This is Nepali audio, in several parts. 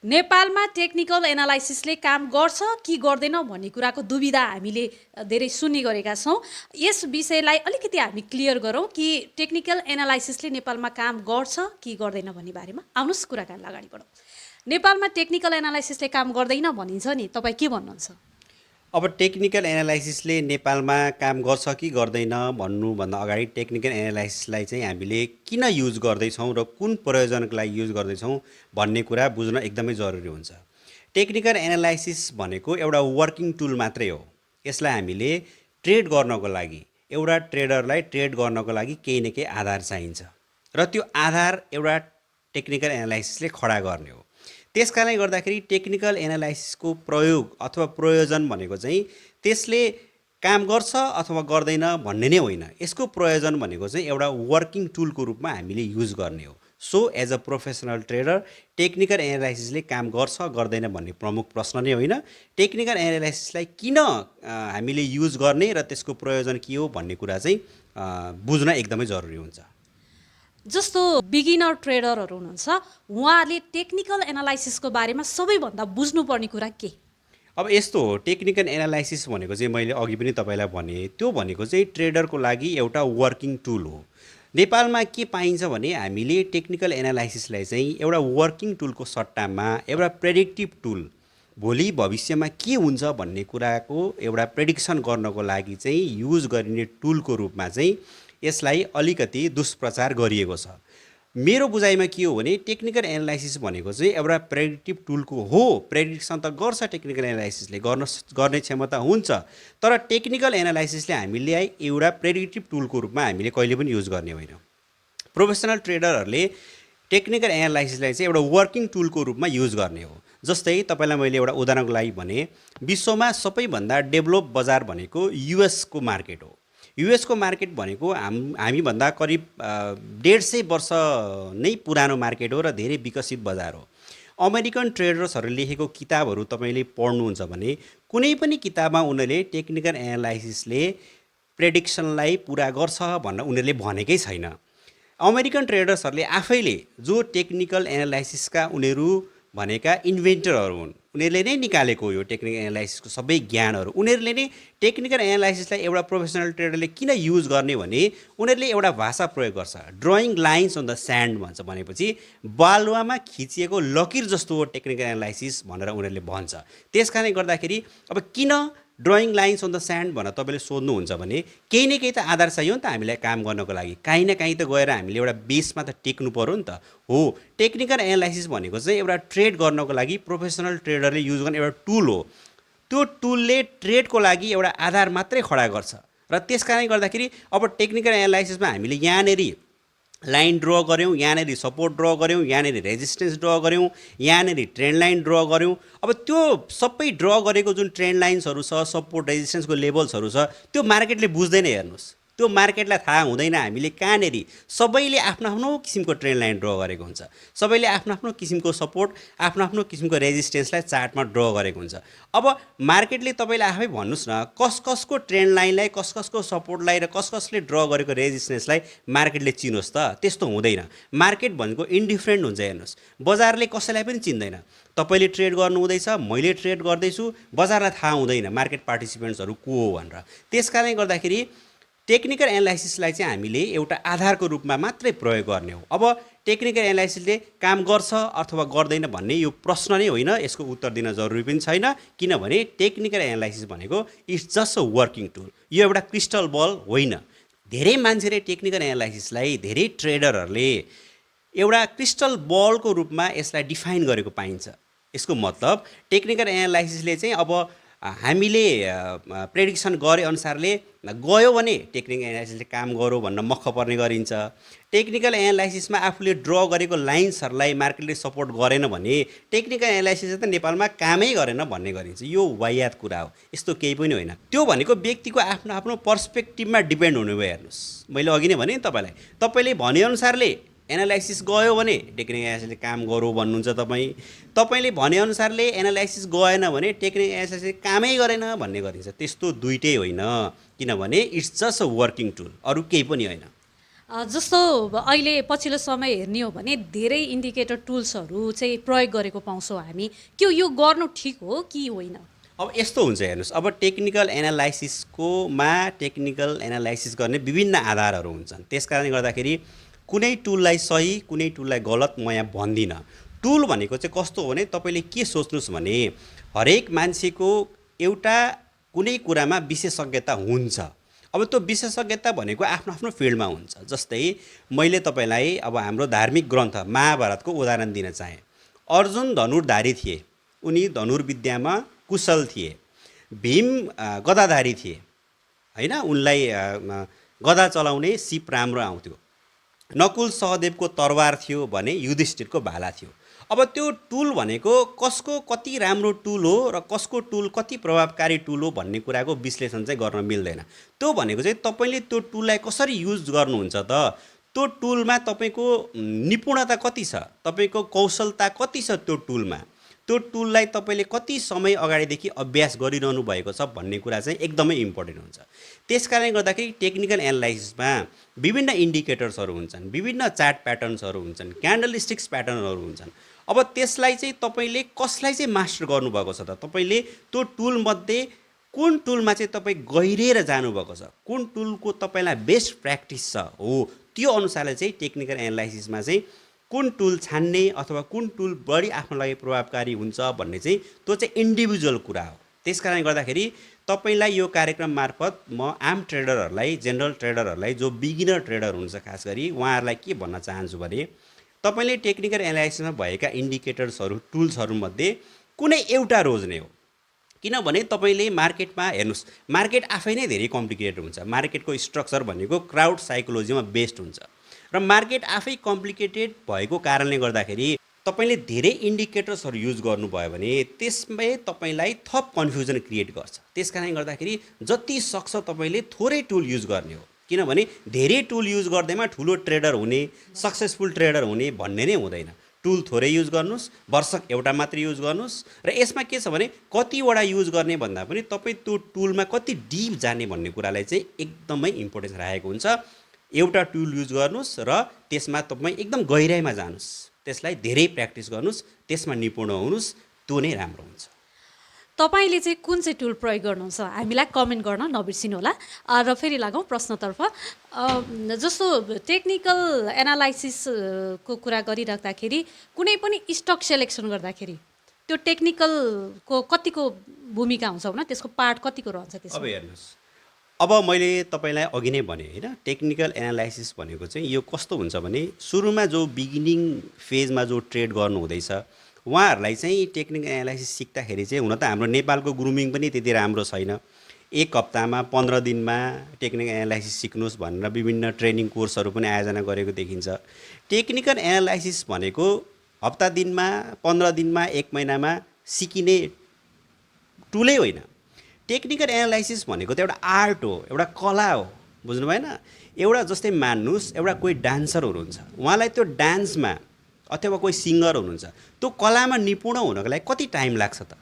नेपालमा टेक्निकल एनालाइसिसले काम गर्छ कि गर्दैन भन्ने कुराको दुविधा हामीले धेरै सुन्ने गरेका छौँ। यस विषयलाई अलिकति हामी क्लियर गरौँ कि टेक्निकल एनालाइसिसले नेपालमा काम गर्छ कि गर्दैन भन्ने बारेमा। आउनुहोस् कुराकानीलाई अगाडि बढौँ। नेपालमा टेक्निकल एनालाइसिसले काम गर्दैन भनिन्छ नि, तपाईँ के भन्नुहुन्छ? अब टेक्निकल एनालाइसिसले नेपालमा काम गर्छ कि गर्दैन भन्नुभन्दा अगाडि टेक्निकल एनालाइसिसलाई चाहिँ हामीले किन युज गर्दैछौँ र कुन प्रयोजनको लागि युज गर्दैछौँ भन्ने कुरा बुझ्न एकदमै जरुरी हुन्छ। टेक्निकल एनालाइसिस भनेको एउटा वर्किङ टुल मात्रै हो। यसलाई हामीले ट्रेड गर्नको लागि, एउटा ट्रेडरलाई ट्रेड गर्नको लागि केही न केही आधार चाहिन्छ र त्यो आधार एउटा टेक्निकल एनालाइसिसले खडा गर्ने हो। त्यसकारणले गर्दाखेरि टेक्निकल एनालाइसिसको प्रयोग अथवा प्रयोजन भनेको चाहिँ त्यसले काम गर्छ अथवा गर्दैन भन्ने नै होइन। यसको प्रयोजन भनेको चाहिँ एउटा वर्किङ टुलको रूपमा हामीले युज गर्ने हो। So as a professional trader technical एनालाइसिसले काम गर्छ गर्दैन भन्ने प्रमुख प्रश्न नै होइन। टेक्निकल एनालाइसिसलाई किन हामीले युज गर्ने र त्यसको प्रयोजन के हो भन्ने कुरा चाहिँ बुझ्न एकदमै जरुरी हुन्छ। जस्तो बिगिनर ट्रेडरहरू हुनुहुन्छ, उहाँहरूले टेक्निकल एनालाइसिसको बारेमा सबैभन्दा बुझ्नुपर्ने कुरा के? अब यस्तो हो, टेक्निकल एनालाइसिस भनेको चाहिँ मैले अघि पनि तपाईँलाई भने, त्यो भनेको चाहिँ ट्रेडरको लागि एउटा वर्किङ टुल हो। नेपालमा के पाइन्छ भने हामीले टेक्निकल एनालाइसिसलाई चाहिँ एउटा वर्किङ टुलको सट्टामा एउटा प्रेडिक्टिभ टुल, भोलि भविष्यमा के हुन्छ भन्ने कुराको एउटा प्रेडिक्सन गर्नको लागि चाहिँ युज गरिने टुलको रूपमा चाहिँ यसलाई अलिकति दुष्प्रचार गरिएको छ। मेरो बुझाइमा के हो भने टेक्निकल एनालाइसिस भनेको चाहिँ एउटा प्रेडिक्टिभ टुलको हो। प्रेडिक्सन त गर्छ टेक्निकल एनालाइसिसले, गर्ने क्षमता हुन्छ, तर टेक्निकल एनालाइसिसले हामीले एउटा प्रेडिक्टिभ टुलको रूपमा हामीले कहिले पनि युज गर्ने होइन। प्रोफेसनल ट्रेडरहरूले टेक्निकल एनालाइसिसलाई चाहिँ एउटा वर्किङ टुलको रूपमा युज गर्ने हो। जस्तै तपाईँलाई मैले एउटा उदाहरणको लागि भने, विश्वमा सबैभन्दा डेभलप बजार भनेको युएसको मार्केट हो। युएसको मार्केट भनेको हामीभन्दा करिब 150 वर्ष नै पुरानो मार्केट हो र धेरै विकसित बजार हो। अमेरिकन ट्रेडर्सहरूले लेखेको किताबहरू तपाईँले पढ्नुहुन्छ भने कुनै पनि किताबमा उनीहरूले टेक्निकल एनालाइसिसले प्रेडिक्सनलाई पुरा गर्छ भनेर उनीहरूले भनेकै छैन। अमेरिकन ट्रेडर्सहरूले आफैले जो टेक्निकल एनालाइसिसका उनीहरू भनेका इन्भेन्टरहरू हुन्, उनीहरूले नै निकालेको यो टेक्निकल एनालाइसिसको सबै ज्ञानहरू। उनीहरूले नै टेक्निकल एनालाइसिसलाई एउटा प्रोफेसनल ट्रेडरले किन युज गर्ने भने उनीहरूले एउटा भाषा प्रयोग गर्छ, drawing lines on the sand भन्छ। भनेपछि बालुवामा खिचिएको लकीर जस्तो हो टेक्निकल एनालाइसिस भनेर उनीहरूले भन्छ। त्यस कारणले गर्दाखेरि अब किन drawing lines on the sand भनेर तपाईँले सोध्नुहुन्छ भने केही न केही त आधार चाहियो नि त हामीलाई काम गर्नको लागि। काहीँ न काहीँ त गएर हामीले एउटा बेसमा त टेक्नु पऱ्यो नि त। हो, टेक्निकल एनालाइसिस भनेको चाहिँ एउटा ट्रेड गर्नको लागि प्रोफेसनल ट्रेडरले युज गर्ने एउटा टुल हो। त्यो टुलले ट्रेडको लागि एउटा आधार मात्रै खडा गर्छ र त्यस कारणले गर्दाखेरि अब टेक्निकल एनालाइसिसमा हामीले यहाँनेरि लाइन ड्र गऱ्यौँ, यहाँनेरि सपोर्ट ड्र गऱ्यौँ, यहाँनेरि रेजिस्टेन्स ड्र गऱ्यौँ, यहाँनेरि ट्रेन्ड लाइन ड्र गऱ्यौँ। अब त्यो सबै ड्र गरेको जुन ट्रेन्ड लाइन्सहरू छ, सपोर्ट रेजिस्टेन्सको लेभल्सहरू छ, त्यो मार्केटले बुझ्दैन। हेर्नुहोस्, त्यो मार्केटलाई थाहा हुँदैन हामीले कहाँनेरि। सबैले आफ्नो आफ्नो किसिमको ट्रेन्ड लाइन ड्र गरेको हुन्छ, सबैले आफ्नो आफ्नो किसिमको सपोर्ट, आफ्नो आफ्नो किसिमको रेजिस्टेन्सलाई चार्टमा ड्र गरेको हुन्छ। अब मार्केटले तपाईँले आफै भन्नुहोस् न, कसको ट्रेन्ड लाइनलाई, कसको सपोर्टलाई र कसले ड्र गरेको रेजिस्टेन्सलाई मार्केटले चिनोस् त? त्यस्तो हुँदैन। मार्केट भनेको इन्डिफरेन्ट हुन्छ। हेर्नुहोस्, बजारले कसैलाई पनि चिन्दैन। तपाईँले ट्रेड गर्नु हुँदैछ, मैले ट्रेड गर्दैछु, बजारलाई थाहा हुँदैन मार्केट पार्टिसिपेन्ट्सहरू को हो भनेर। त्यस कारणले गर्दाखेरि टेक्निकल एनालाइसिसलाई चाहिँ हामीले एउटा आधारको रूपमा मात्रै प्रयोग गर्ने हो। अब टेक्निकल एनालाइसिसले काम गर्छ अथवा गर्दैन भन्ने यो प्रश्न नै होइन, यसको उत्तर दिन जरुरी पनि छैन। किनभने टेक्निकल एनालाइसिस भनेको it's just a working tool, यो एउटा क्रिस्टल बल होइन। धेरै मान्छेले टेक्निकल एनालाइसिसलाई, धेरै ट्रेडरहरूले एउटा क्रिस्टल बलको रूपमा यसलाई डिफाइन गरेको पाइन्छ। यसको मतलब टेक्निकल एनालाइसिसले चाहिँ अब हामीले प्रेडिक्सन गरे अनुसारले गयो भने टेक्निकल एनालाइसिसले काम गरौँ भन्न मख पर्ने गरिन्छ। टेक्निकल एनालाइसिसमा आफूले ड्र गरेको लाइन्सहरूलाई मार्केटले सपोर्ट गरेन भने टेक्निकल एनालाइसिसले त नेपालमा कामै गरेन भन्ने गरिन्छ। यो वाहियात कुरा हो, यस्तो केही पनि होइन। त्यो भनेको व्यक्तिको आफ्नो आफ्नो पर्सपेक्टिभमा डिपेन्ड हुनुभयो। हेर्नुहोस्, मैले अघि नै भने तपाईँलाई, तपाईँले भनेअनुसारले एनालाइसिस गयो भने टेक्निकल एनालाइसिसले काम गरौँ भन्नुहुन्छ। तपाईँले भनेअनुसारले एनालाइसिस गएन भने टेक्निकल एनालाइसिसले कामै गरेन भन्ने गरिन्छ। त्यस्तो दुइटै होइन, किनभने it's just a working tool, अरू केही पनि होइन। जस्तो अहिले पछिल्लो समय हेर्ने हो भने धेरै इन्डिकेटर टुल्सहरू चाहिँ प्रयोग गरेको पाउँछौँ हामी के यो गर्नु ठिक हो कि होइन? अब यस्तो हुन्छ हेर्नुहोस्, अब टेक्निकल एनालाइसिस गर्ने विभिन्न आधारहरू हुन्छन्। त्यस कारणले गर्दाखेरि कुनै टुललाई सही कुनै टुललाई गलत म यहाँ भन्दिनँ। टुल भनेको चाहिँ कस्तो हो भने तपाईँले के सोच्नुहोस् भने हरेक मान्छेको एउटा कुनै कुरामा विशेषज्ञता हुन्छ। अब त्यो विशेषज्ञता भनेको आफ्नो आफ्नो फिल्डमा हुन्छ। जस्तै मैले तपाईँलाई अब हाम्रो धार्मिक ग्रन्थ महाभारतको उदाहरण दिन चाहेँ। अर्जुन धनुर्धारी थिए, उनी धनुर्विद्यामा कुशल थिए। भीम गदाधारी थिए होइन, उनलाई गदा चलाउने सिप राम्रो आउँथ्यो। नकुल सहदेवको तरवार थियो भने युधिष्ठिरको भाला थियो। अब त्यो टुल भनेको कसको कति राम्रो टुल हो र कसको टुल कति प्रभावकारी टुल हो भन्ने कुराको विश्लेषण चाहिँ गर्न मिल्दैन। त्यो भनेको चाहिँ तपाईँले त्यो टुललाई कसरी युज गर्नुहुन्छ त, त्यो टुलमा तपाईँको निपुणता कति छ, तपाईँको कौशलता कति छ त्यो टुलमा, त्यो टुललाई तपाईँले कति समय अगाडिदेखि अभ्यास गरिरहनु भएको छ भन्ने कुरा चाहिँ एकदमै इम्पोर्टेन्ट हुन्छ। त्यस कारणले गर्दाखेरि टेक्निकल एनालाइसिसमा विभिन्न इन्डिकेटर्सहरू हुन्छन्, विभिन्न चार्ट प्याटर्न्सहरू हुन्छन्, क्यान्डल स्टिक्स प्याटर्नहरू हुन्छन्। अब त्यसलाई चाहिँ तपाईँले कसलाई चाहिँ मास्टर गर्नुभएको छ त, तपाईँले त्यो टुलमध्ये कुन टुलमा चाहिँ तपाईँ गहिरिएर जानुभएको छ, कुन टुलको तपाईँलाई बेस्ट प्र्याक्टिस छ, हो त्यो अनुसारले चाहिँ टेक्निकल एनालाइसिसमा चाहिँ कुन टुल छान्ने अथवा कुन टुल बढी आफ्नो लागि प्रभावकारी हुन्छ भन्ने चाहिँ त्यो चाहिँ इन्डिभिजुअल कुरा हो। त्यस कारणले गर्दाखेरि तपाईँलाई यो कार्यक्रम मार्फत म आम ट्रेडरहरूलाई, जेनरल ट्रेडरहरूलाई, जो बिगिनर ट्रेडर हुन्छ खास गरी उहाँहरूलाई के भन्न चाहन्छु भने तपाईँले टेक्निकल एनालाइसिसमा भएका इन्डिकेटर्सहरू टुल्सहरूमध्ये कुनै एउटा रोज्ने हो। किनभने तपाईँले मार्केटमा हेर्नुहोस्, मार्केट आफै नै धेरै कम्प्लिकेटेड हुन्छ। मार्केटको स्ट्रक्चर भनेको क्राउड साइकोलोजीमा बेस्ड हुन्छ र मार्केट आफै कम्प्लिकेटेड भएको कारणले गर्दाखेरि तपाईँले धेरै इन्डिकेटर्सहरू युज गर्नुभयो भने त्यसमै तपाईँलाई थप कन्फ्युजन क्रिएट गर्छ। त्यस कारणले गर्दाखेरि जति सक्छ तपाईँले थोरै टुल युज गर्ने हो। किनभने धेरै टुल युज गर्दैमा ठुलो ट्रेडर हुने, सक्सेसफुल ट्रेडर हुने भन्ने नै हुँदैन। टुल थोरै युज गर्नुहोस्, वर्षक एउटा मात्र युज गर्नुहोस् र यसमा के छ भने कतिवटा युज गर्ने भन्दा पनि तपाईँ त्यो टुलमा कति डिप जाने भन्ने कुरालाई चाहिँ एकदमै इम्पोर्टेन्स राखेको हुन्छ। एउटा टुल युज गर्नुहोस् र त्यसमा तपाईँ एकदम गहिराइमा जानुहोस्, त्यसलाई धेरै प्र्याक्टिस गर्नुहोस्, त्यसमा निपुण हुनुहोस्, त्यो नै राम्रो हुन्छ। तपाईँले चाहिँ कुन चाहिँ टुल प्रयोग गर्नुहुन्छ हामीलाई कमेन्ट गर्न नबिर्सिनु होला। र फेरि लागौँ प्रश्नतर्फ। जस्तो टेक्निकल एनालाइसिसको कुरा गरिराख्दाखेरि कुनै पनि स्टक सेलेक्सन गर्दाखेरि त्यो टेक्निकलको कतिको भूमिका हुन्छ भने त्यसको पार्ट कतिको रहन्छ त्यसमा? अब हेर्नुहोस्, अब मैले तपाईँलाई अघि नै भने होइन, टेक्निकल एनालाइसिस भनेको चाहिँ यो कस्तो हुन्छ भने सुरुमा जो बिगिनिङ फेजमा जो ट्रेड गर्नु हुँदैछ उहाँहरूलाई चाहिँ टेक्निकल एनालाइसिस सिक्दाखेरि चाहिँ हुन त हाम्रो नेपालको ग्रुमिङ पनि त्यति राम्रो छैन। 1 हप्तामा 15 दिनमा टेक्निकल एनालाइसिस सिक्नुहोस् भनेर विभिन्न ट्रेनिङ कोर्सहरू पनि आयोजना गरेको देखिन्छ। टेक्निकल एनालाइसिस भनेको हप्ता दिनमा, 15 दिनमा, 1 महिनामा सिकिने टुलै होइन। टेक्निकल एनालाइसिस भनेको त एउटा आर्ट हो, एउटा कला हो, बुझ्नु भएन? एउटा जस्तै मान्नुहोस् एउटा कोही डान्सर हुनुहुन्छ, उहाँलाई त्यो डान्समा अथवा कोही सिङ्गर हुनुहुन्छ, त्यो कलामा निपुण हुनको लागि कति टाइम लाग्छ त?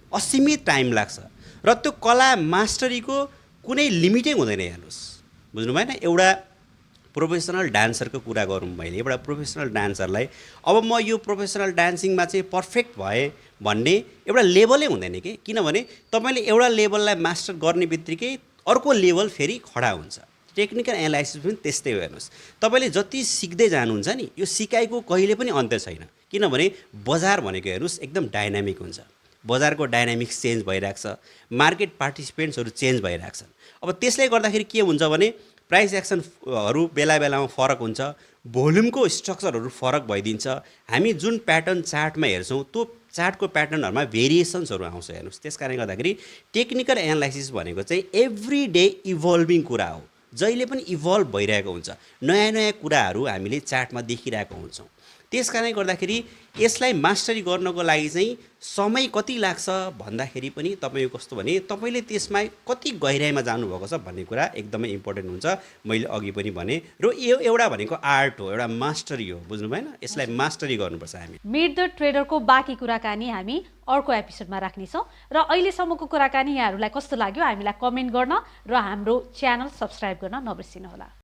असीमित टाइम लाग्छ र त्यो कला मास्टरीको कुनै लिमिटै हुँदैन। हेर्नुहोस्, बुझ्नु भएन? एउटा प्रोफेसनल डान्सरको कुरा गरौँ मैले, एउटा प्रोफेसनल डान्सरलाई अब म यो प्रोफेसनल डान्सिङमा चाहिँ पर्फेक्ट भएँ भन्ने एउटा लेभलै हुँदैन कि। किनभने तपाईँले एउटा लेभललाई मास्टर गर्ने बित्तिकै अर्को लेभल फेरि खडा हुन्छ। टेक्निकल एनालाइसिस पनि त्यस्तै हो। हेर्नुहोस्, तपाईँले जति सिक्दै जानुहुन्छ नि यो सिकाइको कहिले पनि अन्त्य छैन। किनभने बजार भनेको हेर्नुहोस् एकदम डाइनामिक हुन्छ, बजारको डाइनामिक्स चेन्ज भइरहेको छ, मार्केट पार्टिसिपेन्ट्सहरू चेन्ज भइरहेको छन्। अब त्यसले गर्दाखेरि के हुन्छ भने प्राइस एक्सनहरू बेला बेलामा फरक हुन्छ, भोल्युमको स्ट्रक्चरहरू फरक भइदिन्छ। हामी जुन प्याटर्न चार्टमा हेर्छौँ त्यो चार्टको प्याटर्नहरूमा भेरिएसन्सहरू आउँछ। हेर्नुहोस्, त्यस कारणले गर्दाखेरि टेक्निकल एनालाइसिस भनेको चाहिँ एभ्री डे इभल्भिङ कुरा हो, जहिले पनि इभल्भ भइरहेको हुन्छ। नयाँ नयाँ कुराहरू हामीले चार्टमा देखिरहेको हुन्छौँ। त्यस कारणले गर्दाखेरि यसलाई मास्टरी गर्नको लागि चाहिँ समय कति लाग्छ भन्दाखेरि पनि तपाईँको कस्तो भने तपाईँले त्यसमा कति गहिराइमा जानुभएको छ भन्ने कुरा एकदमै इम्पोर्टेन्ट हुन्छ। मैले अघि पनि भने र यो एउटा भनेको आर्ट हो, एउटा मास्टरी हो, बुझ्नु भएन? यसलाई मास्टरी गर्नुपर्छ हामी। मिट द ट्रेडरको बाँकी कुराकानी हामी अर्को एपिसोडमा राख्नेछौँ र अहिलेसम्मको कुराकानी यहाँहरूलाई कस्तो लाग्यो हामीलाई कमेन्ट गर्न र हाम्रो च्यानल सब्सक्राइब गर्न नबिर्सिनुहोला।